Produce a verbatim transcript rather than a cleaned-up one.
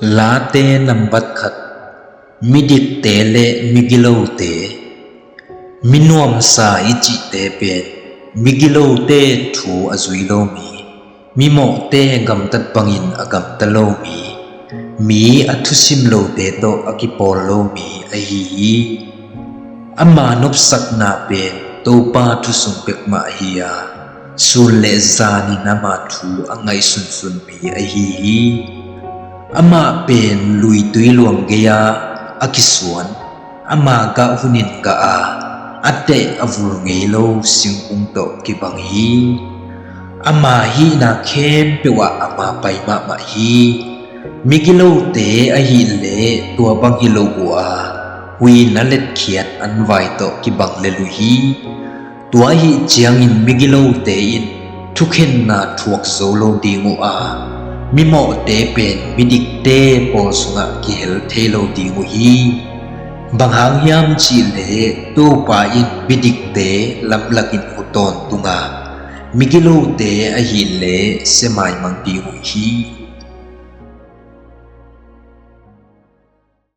Late nambat khat. Midikte le migilote. Minuamsa i cihte pen migilote thu a zui lo mi, mimawhte gamtat bangin a gamta lo mi, mi a thusim lote tawh a kipawl lo mi ahi hi. Ama nopsakna pen Topa thu sung pekmah ahi a, sun le zanin ama thu a ngaihsunsun mi ahi hi. Amah pen luitui luang gei-a a kisuan, ama gah hunin gah a, a teh a vul ngei lo singkung tawh kibang hi. Ama hihna khempeuh ah ama pai mahmah hi. Migilote ahih leh tua bang hi lo uh a, huina letkhiat an vai tawh kibang lel uh hi. Tua ahih ciangin migilote in thukhenna thuak zo lo ding uh a, mimawhte pen midikte pawl sungah kihel thei lo ding uh hi. Bang hang hiam cih leh Topa in midikte lamlakin uh tawntung a, migilote ahih leh sia maimang ding uh hi.